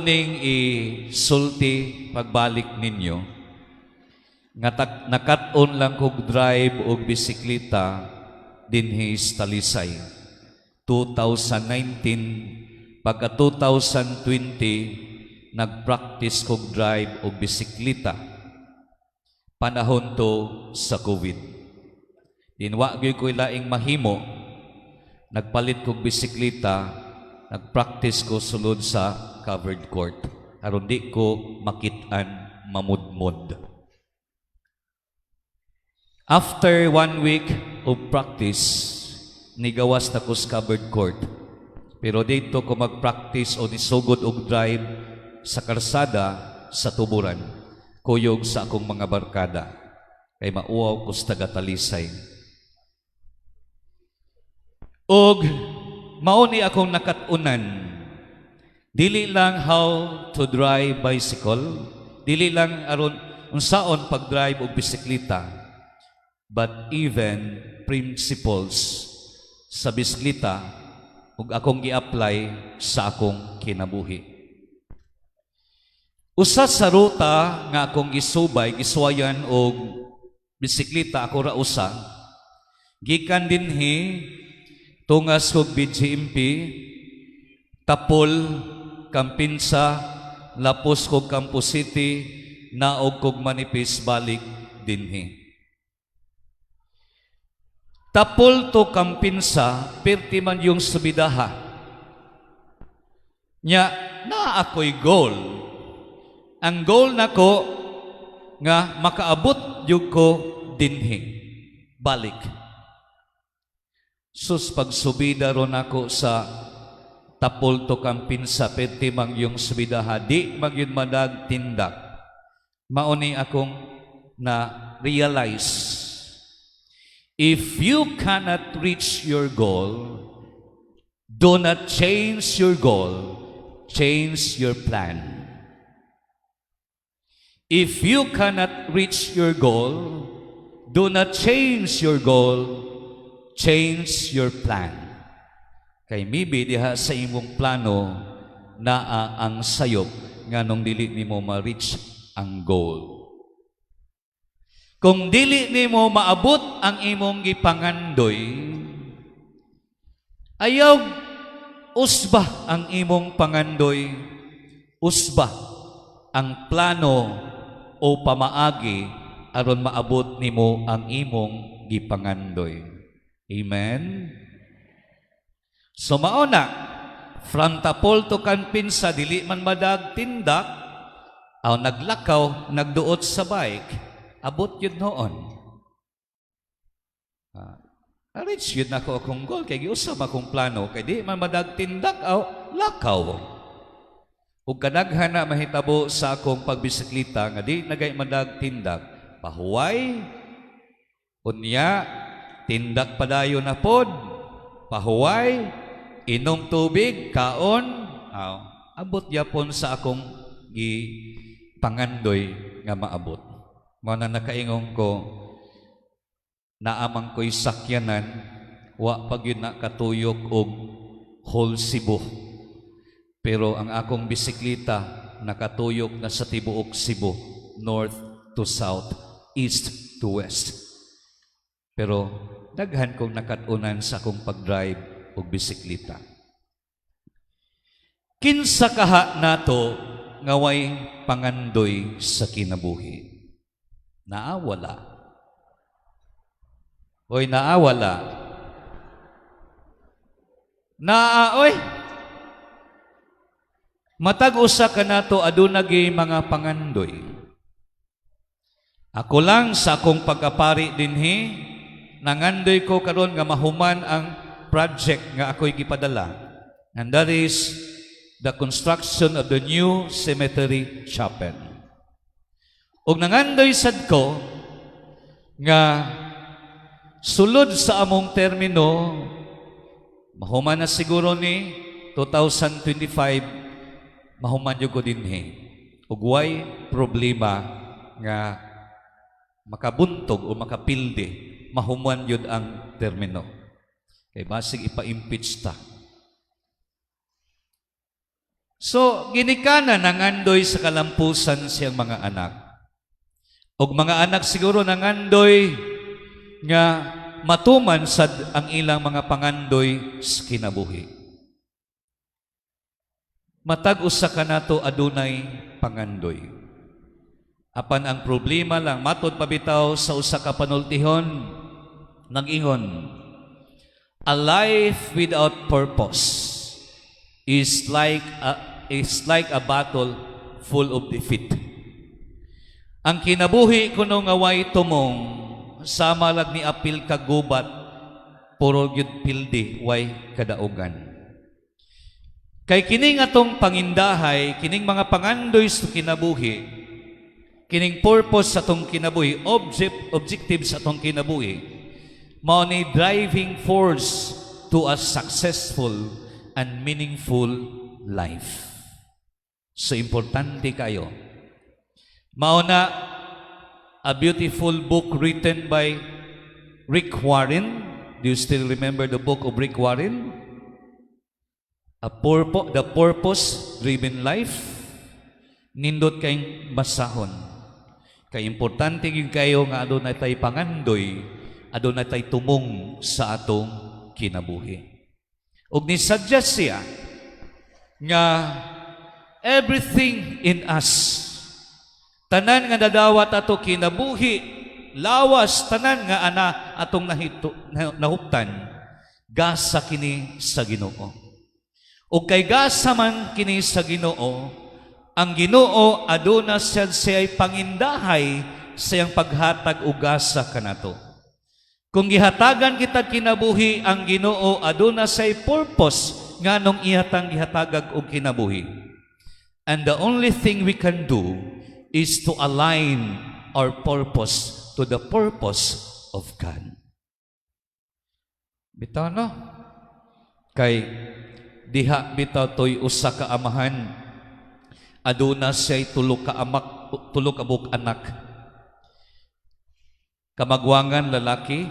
Ning isulti pagbalik ninyo nga nakat-on lang kog drive og bisikleta dinhi sa Talisay 2019. Pagka 2020, nagpractice kog drive og bisikleta. Panahon to sa COVID din, wa gyud ko'y laing mahimo, nagpalit kog bisikleta, nagpractice ko sulod sa covered court aron di ko makit-an mamudmod. After one week of practice, nigawas na ko sa covered court. Pero dito ko mag-practice o nisugod og drive sa karsada sa Tuburan, kuyog sa akong mga barkada. Kay mauwaw ko sa taga-Talisay. Og mao ni akong nakat-unan. Dili lang how to drive bicycle, dili lang aron unsaon pag-drive og bisikleta, but even principles sa bisikleta ug akong gi-apply sa akong kinabuhi. Usa sa ruta nga akong gisubay, gisuwayan og bisikleta, ako ra usa, gikan dinhi tungas kog BGMP, Tapol, Kampensa, lapos kog Campus City, naog kog Manipis, balik dinhi. Tapol to Kampensa, perti man yung subidaha. Nya, naa ako'y goal. Ang goal nako nga makaabot jud ko dinhi. Balik. Sus, pagsubida ron ako sa Tapol to Kampensa, perti man yung subidaha, di man yun madag tindak. Mao ni akong na realize. If you cannot reach your goal, do not change your goal, change your plan. If you cannot reach your goal, do not change your goal, change your plan. Kay maybe diha sa imong plano naa ang sayop nganong dili nimo ma-reach ang goal. Kung dili nimo maabot ang imong gipangandoy, ayaw usba ang imong pangandoy, usba ang plano o pamaagi aron maabot nimo ang imong gipangandoy. Amen? So mao na, from Tapol to Kampensa, dili man madag tindak, aw naglakaw, nagduot sa bike, abot yun noon. Reach yun nako akong goal, kay giusab akong plano, kay di man madag tindak, aw lakaw. Ug kadaghan na mahitabo sa akong pagbisikleta nga di nagay madag tindak, pahuway, unya, tindak padayon na pod, pahuway, inom tubig, kaon, aw, abot yapon sa akong gi pangandoy nga maabot. Mao na nakaingon ko, naa man ko'y sakyanan, wa pa gyud na katuyok og whole Cebu. Pero ang akong bisikleta nakatuyok na sa tibuok Cebu, north to south, east to west. Pero daghan kong nakat-unan sa akong pag-drive og bisikleta. Kinsa kaha nato nga way pangandoy sa kinabuhi? Naa wala? Oy, naa wala? Naa oy. Matag usa kanato aduna gyud mga pangandoy. Ako lang sa akong pagkapari dinhi, nangandoy ko karon nga mahuman ang project nga ako'y gipadala. And that is the construction of the new cemetery chapel. Ug nangandoy sad ko nga sulod sa among termino, mahuman na siguro ni 2025, mahuman jud ko dinhi. Ug way problema nga makabuntog o makapilde, mahuman yun ang termino. Kay basig ipa-impeach ta. So, ginikanan nangandoy sa kalampusan siyang mga anak. Og mga anak siguro nangandoy nga matuman sad ang ilang mga pangandoy sa kinabuhi. Matag usa kanato adunay pangandoy. Apan ang problema lang, matod pa bitaw sa usa ka panultihon, nag-ingon, "A life without purpose is like a battle full of defeat." Ang kinabuhi kuno nga way tumong sama lag ni apil ka gubat, puro gyud pildi, way kadaugan. Kay kining atong pangindahay, kining mga pangandoy sa kinabuhi, kining purpose sa atong kinabuhi, objective sa atong kinabuhi, mao ni driving force to a successful and meaningful life. So importante kayo. Mao na a beautiful book written by Rick Warren. Do you still remember the book of Rick Warren? The Purpose Driven Life. Nindot kayong basahon. Kay importante gyud kayo nga adunay tay pangandoy, adunay tay tumong sa atong kinabuhi. Ug ni suggest siya nga everything in us, tanan nga nadawat ato kinabuhi, lawas, tanan nga ana atong nahuptan, gasa kini sa Ginoo. Ug kay gasa man kini sa Ginoo, ang Ginoo aduna siya siya'y pangindahay sa iyang paghatag og gasa kanato. Kung gihatagan kita kinabuhi, ang Ginoo aduna siya'y purpose nganong iyatang gihatagag og kinabuhi. And the only thing we can do is to align our purpose to the purpose of God. Bitaw, no? Kay diha bitaw to'y usa ka amahan. Aduna siya'y tulo ka amak, tulo ka buok anak. Kamagwangan lalaki,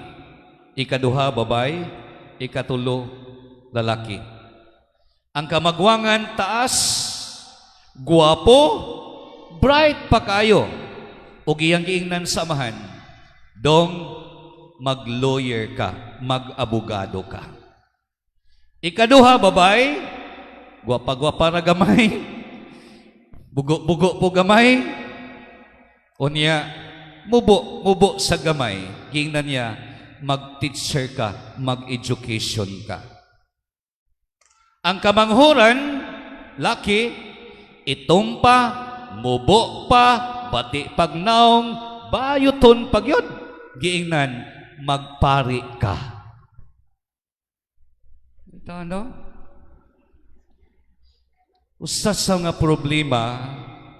ikaduha babay, ikatulo lalaki. Ang kamagwangan taas, guwapo, bright pa kayo. Ug iyang giingnan sa amahan, "Dong, mag-lawyer ka, mag-abogado ka." Ikaduha babay, gwapa-gwapa ra gamay, bugo-bugo po gamay, unya, mubo, mubo sa gamay, giingnan niya, "Mag-teacher ka, mag-education ka." Ang kamanghuran, laki, itom pa, mubo pa, bati pagnaong, bayuton pagyod. Giingnan, "Magpari ka." Ito ano? Usa sa nga problema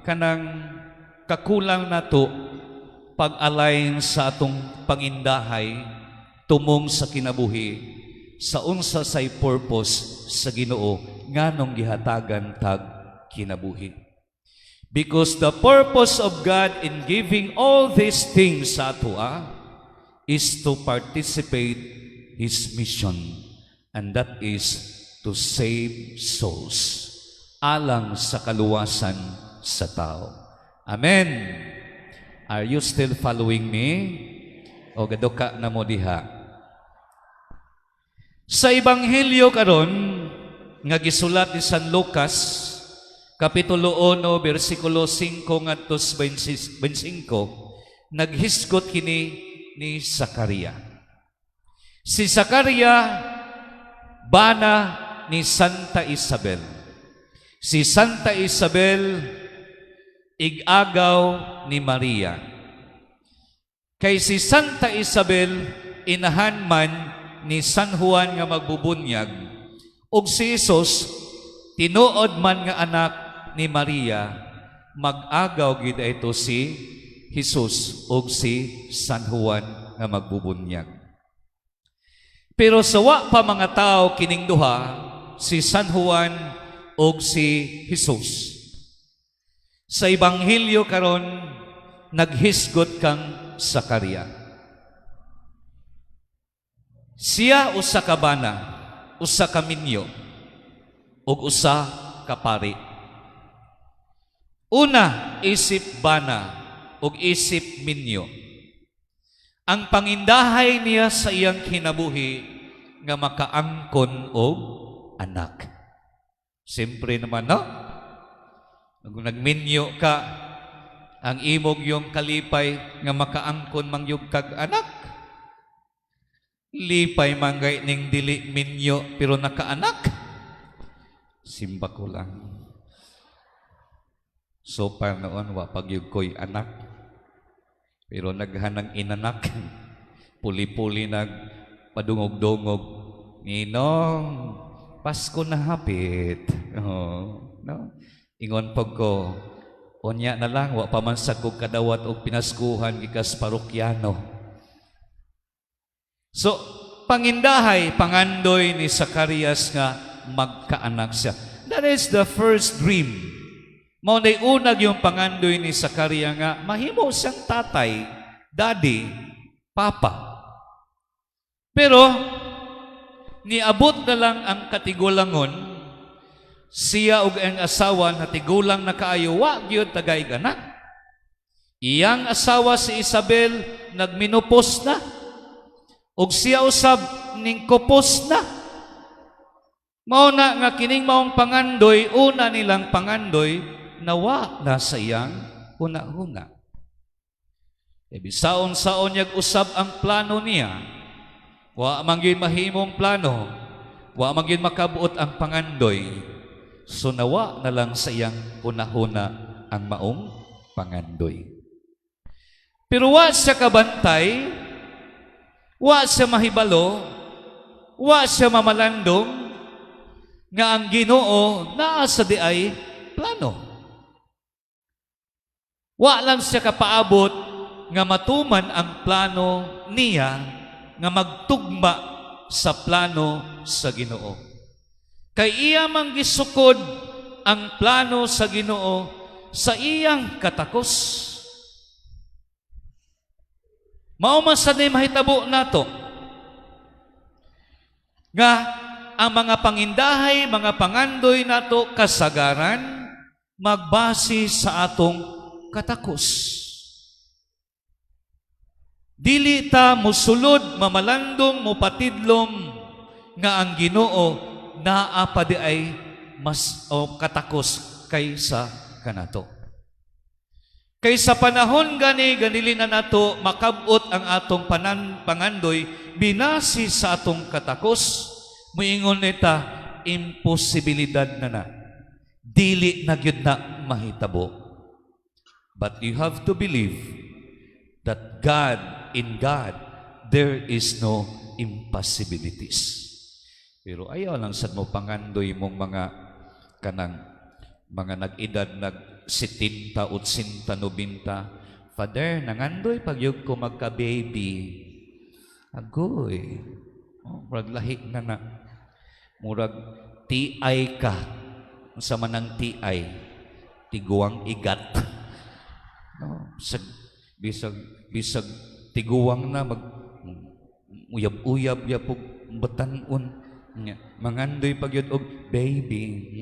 kanang kakulang nato pag-align sa atong pangindahay, tumong sa kinabuhi, sa unsa say purpose sa Ginoo nganong gihatagan tag kinabuhi. Because the purpose of God in giving all these things sa atoa is to participate His mission, and that is to save souls alang sa kaluwasan sa tao. Amen. Are you still following me? O gaduka na mo diha? Sa Ebanghelyo karon nga gisulat ni San Lucas, kapitulo 1 bersikulo 5 ngadto sa 25, naghisgot kini ni Zakaria. Si Zakaria bana ni Santa Isabel. Si Santa Isabel igagaw ni Maria. Kay si Santa Isabel inahan man ni San Juan nga magbubunyag ug si Jesus tinuod man nga anak ni Maria, mag-agaw gid ito si Jesus ug si San Juan nga magbubunyag. Pero sa wa pa mga tao kining duha, si San Juan ug si Jesus. Sa Ebanghelyo karon naghisgot kang Zakaria. Siya usa ka bana, usa ka minyo, ug usa ka pari. Una, isip bana ug isip minyo. Ang pangindahay niya sa iyang kinabuhi nga makaangkon og anak. Siyempre naman, no? Kung nagminyo ka, ang imong yung kalipay nga makaangkon mangyud kag anak. Lipay manggay ning dili minyo pero nakaanak. Simba ko lang. So pa noon wa pagyud ko'y anak. Pero naghanang inanak. Puli-puli nag padungog-dungog. Ninong, Pasko na hapit. Oh, no? Ingon pag ko, unya na lang, wa pa man sa kog kadawat og pinaskuhan gikas parokyano. So, pangindahay, pangandoy ni Zacarias nga magkaanak siya. That is the first dream. Mao nay unag yung pangandoy ni Zacarias nga mahimo siyang tatay, daddy, papa. Pero niabot na lang ang katigulangon, siya ug ang asawa na tigulang na kaayo, wa gyud tagay anak. Iyang asawa si Isabel nagmenopause na. Ug siya usab ningkupos na. Mao na nga kining maong pangandoy, una nilang pangandoy, nawa na sa iyang huna-huna. E bisaon-saon niyag usab ang plano niya, wa man gyud mahimong plano, wa man gyud makabuot ang pangandoy. So nawa na lang sa iyang huna-huna ang maong pangandoy. Pero wa siya kabantay, wa siya mahibalo, wa siya mamalandong nga ang Ginoo naa sa diay plano. Wa lang siya kapaabot nga matuman ang plano niya nga magtugma sa plano sa Ginoo. Kay iya mang gisukod ang plano sa Ginoo sa iyang katakos. Mao man sad ni mahitabo nato nga ang mga pangindahay, mga pangandoy nato kasagaran magbase sa atong katakos. Dili ta musulod, mamalandong, mupatidlom nga ang Ginoo naa pa di ay mas o katakos kaysa kanato. Kay sa panahon gani ganili na nato makabot ang atong pangandoy binasi sa atong katakos, muingon nita imposibilidad na na. Dili na gyud na mahitabo. But you have to believe that God, in God, there is no impossibilities. Pero ayaw lang sad mo pangandoy mong mga kanang mga nag-edad nag 70, 80, 90. "Father, nangandoy pagyud ko magka-baby." Agoy. Oh, murag lahi na na. Murag TI ka. Unsa man ang TI? Tiguang igat. No, bisag bisag bisag tiguang na mag uyab-uyab ya pug batan-on. Nya, mangandoy pagyud og baby.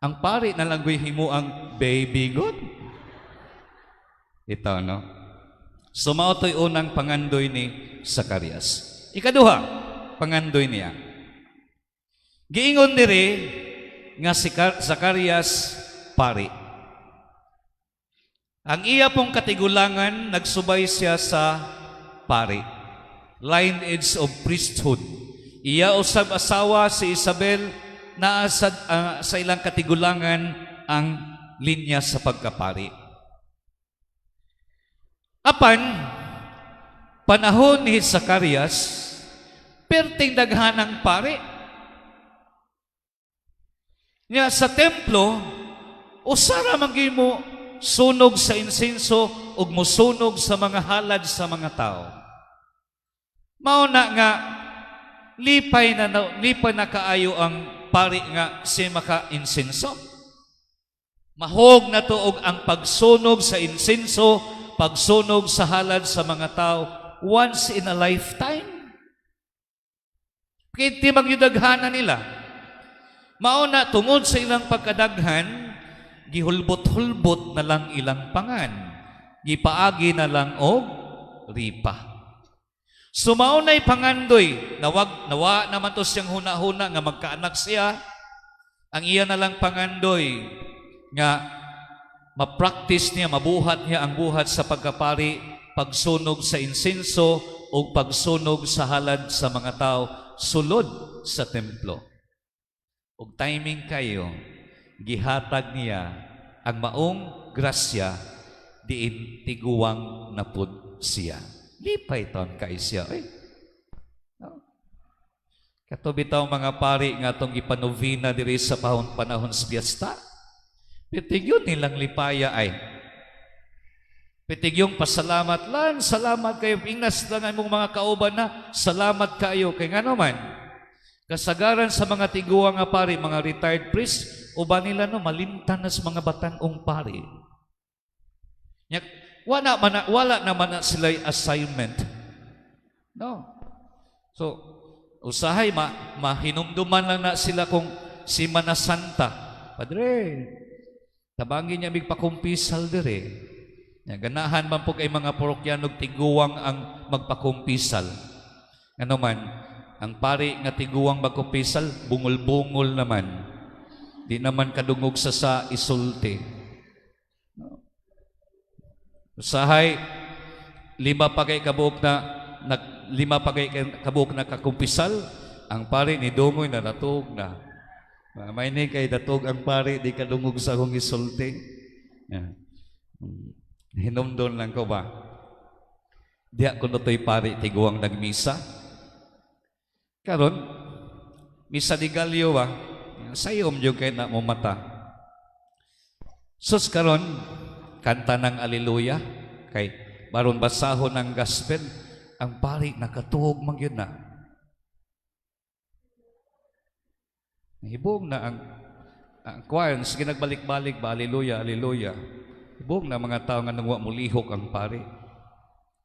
Ang pari na lang ko'y himo ang baby good. Ito, no? So, mao to'y unang pangandoy ni Zacarias. Ikaduha, pangandoy niya. Giingon diri nga si Zacarias pari. Ang iya pong katigulangan, nagsubay siya sa pari. Lineage of priesthood. Iya usab asawa si Isabel, naa sa ilang katigulangan ang linya sa pagkapari. Apan, panahon ni Zacarias, perting daghanang pari. Nya sa templo, usara man gyud mo sunog sa insenso ug musunog sa mga halad sa mga tao. Mao na nga lipay na kaayo ang pari nga si maka insenso. Mahog na to og ang pagsunog sa insenso, pagsunog sa halad sa mga tao once in a lifetime. Kaya di magyudaghana nila. Mao na tungod sa ilang pagkadaghan, gihulbot-hulbot na lang ilang pangan. Gipaagi na lang og ripa. So mao na'y pangandoy, nawag nawa naman to siyang huna-huna nga magkaanak siya. Ang iya na lang pangandoy nga ma-practice niya, mabuhat niya ang buhat sa pagkapari, pagsunog sa insenso o pagsunog sa halad sa mga tao sulod sa templo. Og timing kayo, gihatag niya ang maong grasya diin tiguang napud siya. Lipay taon kay siya. Ay. No? Kato bitaw mga pari nga atong gipanovina diri sa pahon panahon sa piyesta. Pitig yun nilang lipaya ay. Pitig yung pasalamat lan, salamat kayo. Ingnas lang ang imong mga kauban na, salamat kayo. Kay nga naman, kasagaran sa mga tiguang nga pari, mga retired priest, uban nila no, malimtan na sa mga batan-ong pari. Nya, wala naman na sila assignment. No. So, usahay mahinumduman lang na sila kung si Santa. "Padre, tabangin niya mig pakumpisal dire." Nya, ganahan man po kay mga parokyano tiguang ang magpakumpisal. Ano man, ang pari nga tiguang magkumpisal, bungol-bungol naman. Di naman kadungog sa isulti. Usahay, lima pa kay kabuok na kakumpisal, ang pari ni dungoy na natug na. May ni kay datog ang pari, di kadungog sa akong isulti. Yeah. Hinumdon lang ko ba? Diya ko to'y pari tiguang nagmisa. Karon, misa de gallo ba? Sayom jud kay na mo mata. Sus karon, kanta ng Alleluia kay baron basahon ng gospel, ang pari nakatuog man gyud na. Hibog na ang choir, sige nagbalik-balik ba, "Alleluia, Alleluia." Hibog na mga tao nga nangwa mulihok ang pari.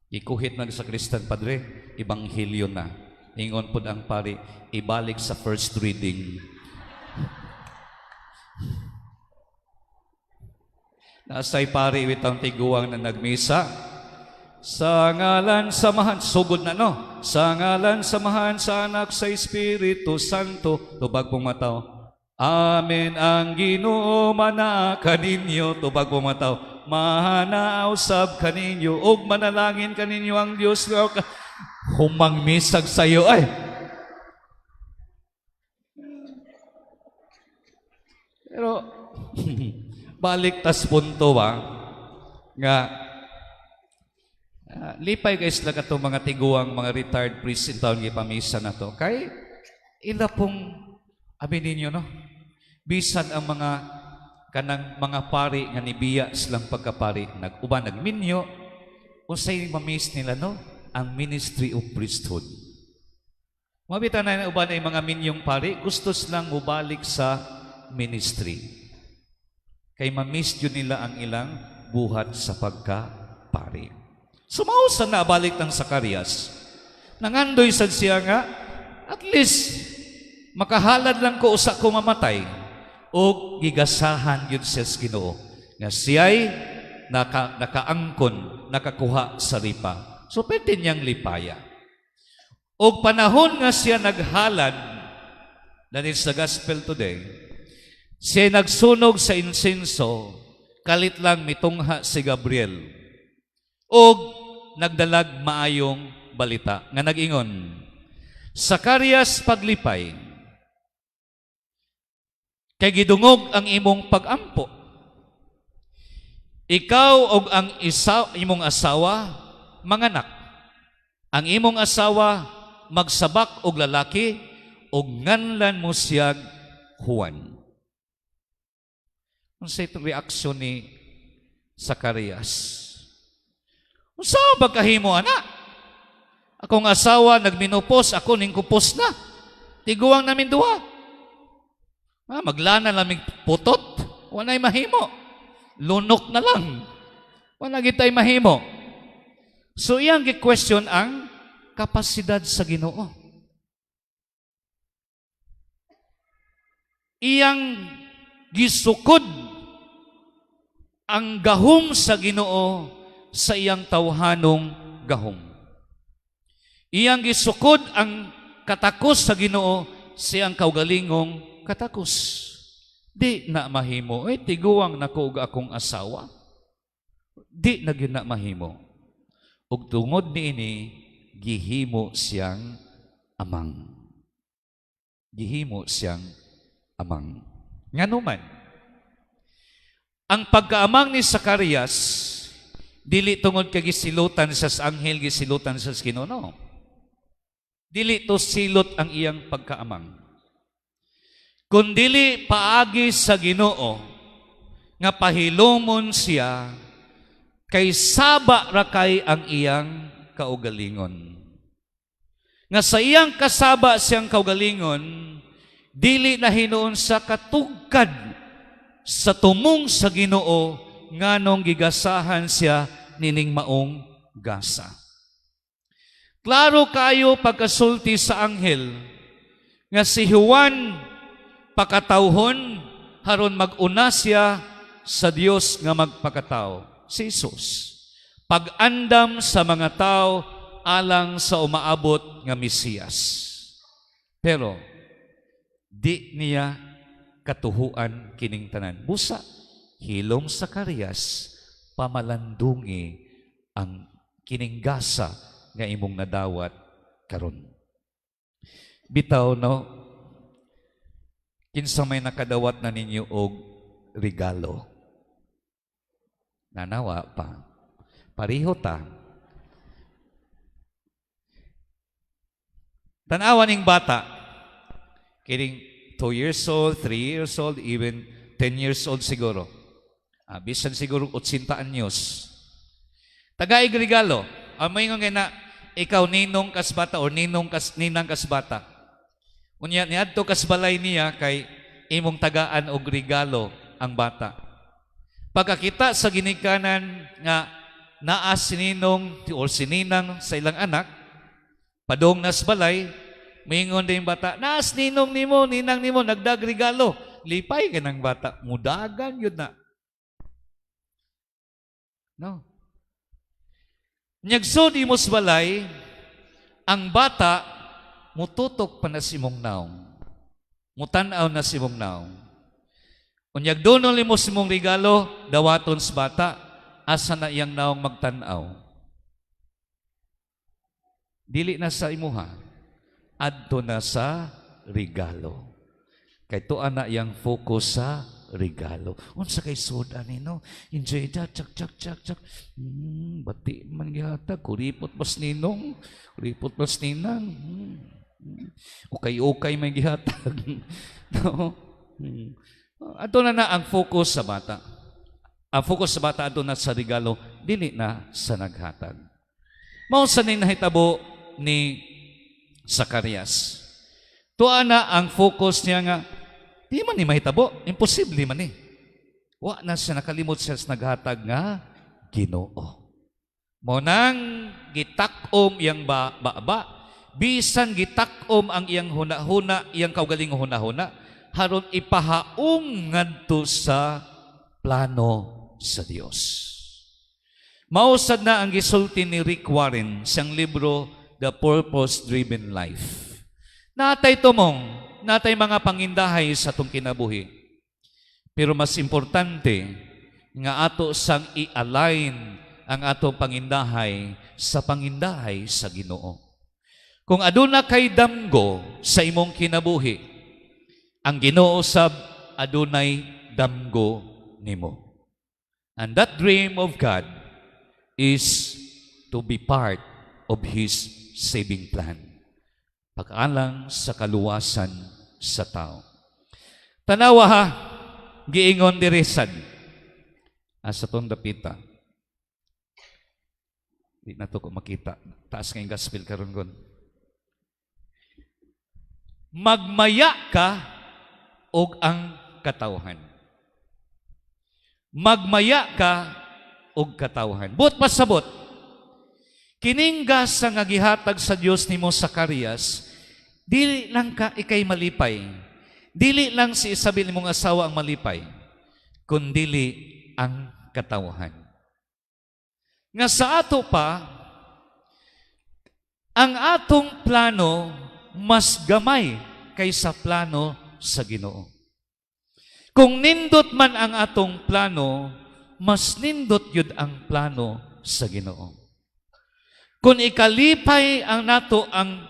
Ikuhit na sa Kristan, "Padre, ebanghelyo na." Ingon pod ang pari, "Ibalik sa first reading." Nasay pari witang tiguang na nagmisa. Sa ngalan samahan, sugod na no. Sa ngalan samahan sa Anak sa Espiritu Santo, tubag pong mataw. Amen ang Ginoo mana kaninyo, tubag pong mataw. Mahana usab kaninyo ug manalangin kaninyo ang Dios. Humang misag sayo ay. Pero balik tas punto ba nga lipay guys lang katong mga tiguang mga retired priest in town gipamisa na to kay ila pong abi ninyo no, bisan ang mga kanang mga pari nga nibiya silang pagkapari, nag-uban, nagminyo, unsay ma-miss nila no, ang ministry of priesthood. Mabita na uban ay mga minyong pari, gusto silang mubalik sa ministry kay ma-miss yun nila ang ilang buhat sa pagkapari. Sumausa na balik ng Sakarias. Nangandoy sad siya nga, at least, makahalad lang ko usa ko mamatay. O gigasahan yun siya sa Ginoo. Nga siya'y nakaangkon, nakakuha sa ripa. So, pwede niyang lipaya. O panahon nga siya naghalad, that is the gospel today, siya nagsunog sa insenso, kalit lang mitungha si Gabriel. Og nagdalag maayong balita nga nag-ingon, "Sakarias, paglipay, kay gidungog ang imong pagampo. Ikaw og ang isa, imong asawa manganak. Ang imong asawa magsabak og lalaki og nganlan mo siyag Juan." Unsa itong reaksyon ni Zacarias? "Unsa ba kahimo ana? Akong asawa nagminupos, ako ning kupos na. Tiguang namin duha. Ah, maglana lamig putot, walay mahimo. Lunok na lang. Wala gitay mahimo." So iyang gi-question ang kapasidad sa Ginoo. Iyang gisukod Ang gahom sa Ginoo sa iyang tawhanong gahom. Iyang gisukod ang katakos sa Ginoo sa iyang kaugalingong katakos. Di na mahimo. Eh, tiguang nako og akong asawa. Di na gyud na mahimo. Ug tungod niini, gihimo siyang amang. Gihimo siyang amang. Ngano man, ang pagkaamang ni Zacarias, dili tungod kay gisilutan sa anghel, gisilutan sa Ginoo. No. Dili to silot ang iyang pagkaamang. Kundili paagi sa Ginoo nga pahilomon siya kay saba ra kay ang iyang kaugalingon. Nga sa iyang kasaba siyang kaugalingon, dili na hinuon sa katugkad sa tumong sa Ginoo nganong gigasahan siya nining maong gasa. Klaro kayo pagkasulti sa anghel nga si Juan pakatawhon haron mag-una siya sa Dios nga magpakatao, si Jesus. Pag-andam sa mga tao alang sa umaabot nga Mesiyas. Pero di niya katuhuan kining tanan. Busa, hilom Zacarias, pamalandungi ang kining gasa nga imong nadawat karon. Bitaw, no, kinsa may nakadawat na ninyo og regalo? Nanawa pa. Pareho ta. Tanawa ning bata. Kining 2 years old, 3 years old, even 10 years old siguro. Bisan siguro 80 anyos. Tagaig regalo. Ang may nga na ikaw ninong kas bata or ninong kas ninang kas bata. Unya niadto kas balay niya kay imong tagaan og regalo ang bata. Pagkakita sa ginikanan nga naa si ninong or si ninang sa ilang anak, padong nas balay, mingon din bata, "Naas ninong nimo, ninang nimo, nagdag regalo." Lipay ka ng bata, mudagan yun na. No. Nyagsud imo sa balay, ang bata mututok pa na sa imong naong. Mutanaw na sa imong naong. Unyag dunol nimo sa imong regalo, dawaton sa bata, asa na iyang naong magtan-aw? Dili na sa imuha, adto na sa regalo. Kay tuwa na iyang focus sa regalo. Unsa kay sud ani, no? Enjoy ta, chak chak chak chak. Bati man gihatag, kuripot mas ninong, kuripot mas ninang. Okay-okay may gihatag, no? Adto na na ang focus sa bata. Ang focus sa bata adto na sa regalo, dili na sa naghatag. Mao sa ning nahitabo ni Zacarias. Tuwa na ang focus niya nga, di man ni mahitabo, imposible man ni. Wa na siya nakalimot siya sa naghatag nga Ginoo. Mo nang gitak-om iyang ba, ba, bisan gitak-om ang iyang huna-huna, iyang kaugalingong huna-huna, haron ipahaom ngadto sa plano sa Dios. Mausad na ang gisulti ni Rick Warren siyang libro The Purpose Driven Life. Natay tumong, natay mga pangindahay sa atong kinabuhi. Pero mas importante nga ato sang i-align ang atong pangindahay sa pangindahay sa Ginoo. Kung aduna kay damgo sa imong kinabuhi, ang Ginoo sab adunay damgo nimo. And that dream of God is to be part of His saving plan. Pag-alang sa kaluwasan sa tao. Tanawa ha, giingon diri sad. Asa tong dapita? Di na to ko makita. Taas ngayong gospel karon gon. Magmaya ka og ang katawhan. Magmaya ka og katawhan. Buot pasabot. Kining gasa nga gihatag sa Dios nimo, Zacarias, dili lang ka ikay malipay. Dili lang si Isabel imong asawa ang malipay, kundili ang katawhan. Nga sa ato pa, ang atong plano mas gamay kaysa plano sa Ginoo. Kung nindot man ang atong plano, mas nindot yun ang plano sa Ginoo. Kung ikalipay ang nato ang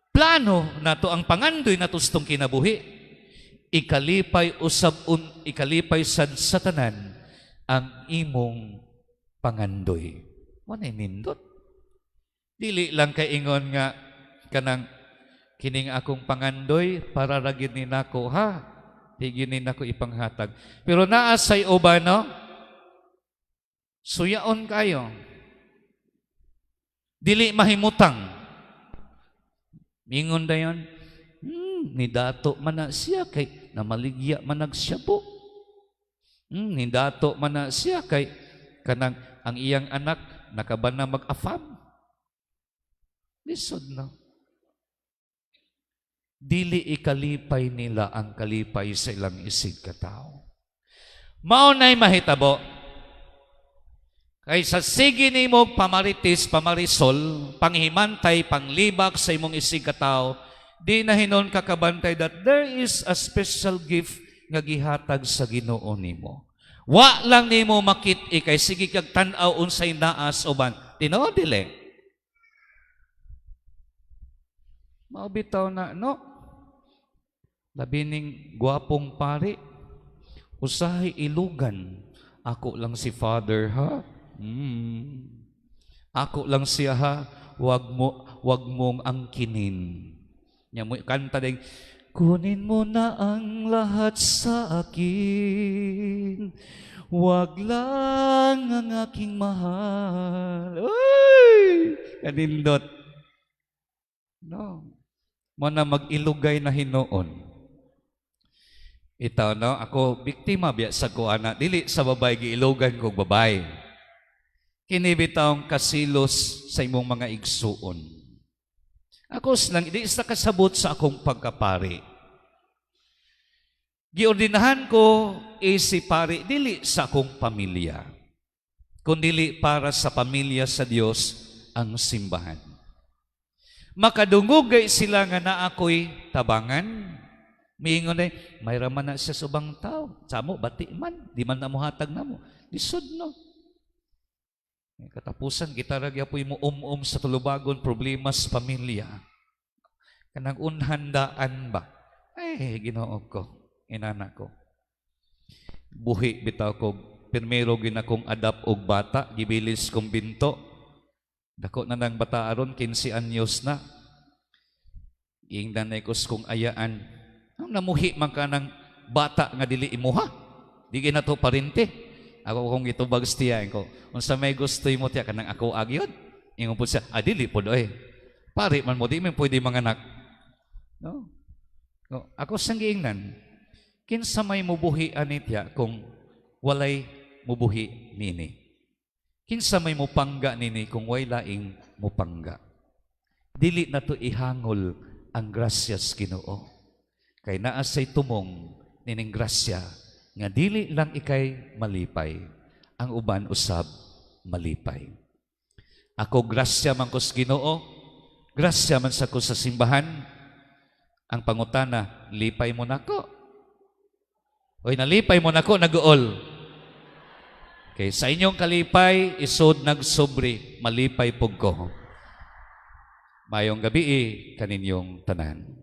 plano nato, ang pangandoy nato sa kinabuhi, ikalipay usab un, ikalipay sad sa tanan ang imong pangandoy. Wala nindot. Dili lang kay ingon nga kanang kining akong pangandoy para ra gyud ni nako, ha. Di gyud ni nako ipanghatag. Pero naa say uban, no? Suyaon kayo. Dili mahimutang. Mingon dayon, ni dato man na siya kay namaligya man nagsyabo. Ni dato man na siya kay kanang ang iyang anak nakaban na mag-AFAM. Lisod na. Dili ikalipay nila ang kalipay sa ilang isig katao. Mao na'y mahitabo. Kay sa sige nimo pamaritis, pamarisol, panghimantay, panglibak sa imong isig katao, di na hinon kakabantay that there is a special gift nga gihatag sa Ginoo nimo. Wa lang nimo makit-i kay sige kag tan-aw unsay naa sa uban. Tinuod dili? Mao bitaw na, no? Labi ning gwapong pari. Usahay ilugan. "Ako lang si Father, ha. Ako lang siya, ha. Wag mong angkinin." Nya mo kanta din, "Kunin mo na ang lahat sa akin. Wag lang ang aking mahal." Uy! Kanindot. No. Mo na mag-ilugay na hinuon. Ito, no, ako, biktima biya sa kuana. Dili sa babay, giilugan kog babay. Kini bitawng kasilos sa imong mga igsuon. Ako lang, di sa kasabot sa akong pagkapari. Giordinahan ko si pari dili sa akong pamilya, kundili para sa pamilya sa Dios, ang simbahan. Makadungog gay sila nga naa ako'y tabangan. Miingon ay, may raman na siya sa ubang tao. Samo, bati man. Di man na mo hatag na mo. Lisod, no? Katapusan, kita ra gyapoy mo um-um sa tulubagon problema sa pamilya. Kanang unhandaan ba? Ay, Ginoo ko, inana ko. Buhi bitaw ko, pirmero gin akong adapt og bata, gibilis kong binto. Dako na ng bata aron, 15 anyos na. Giingnan na ko kong ayaan. Ang namuhi man ka ng bata nga dili imuha. Di na to parente. Ako kong gitubag sa tiya ko, "Unsa may gusto mo, tiya, kanang ako agyod?" Ingon po siya, "Ah, dili pod oy. Pare man mo, di man pwede manganak." No. No. Ako sang giingnan, kinsa may mubuhi ani, tiya, kung walay mubuhi nini? Kinsa may mupangga nini kung way laing mupangga? Dili na to ihangol ang grasyas Ginoo. Kay naa say tumong nining grasya nga dili lang ikay malipay, ang uban usab malipay. Ako, grasya man ko sa Ginoo, grasya man sa ko sa simbahan. Ang pangutana, lipay mo nako? Oy, nalipay mo nako, nag-uol. Kay sa inyong kalipay, isod nagsobri, malipay pug ko. Mayong gabi kaninyong tanan.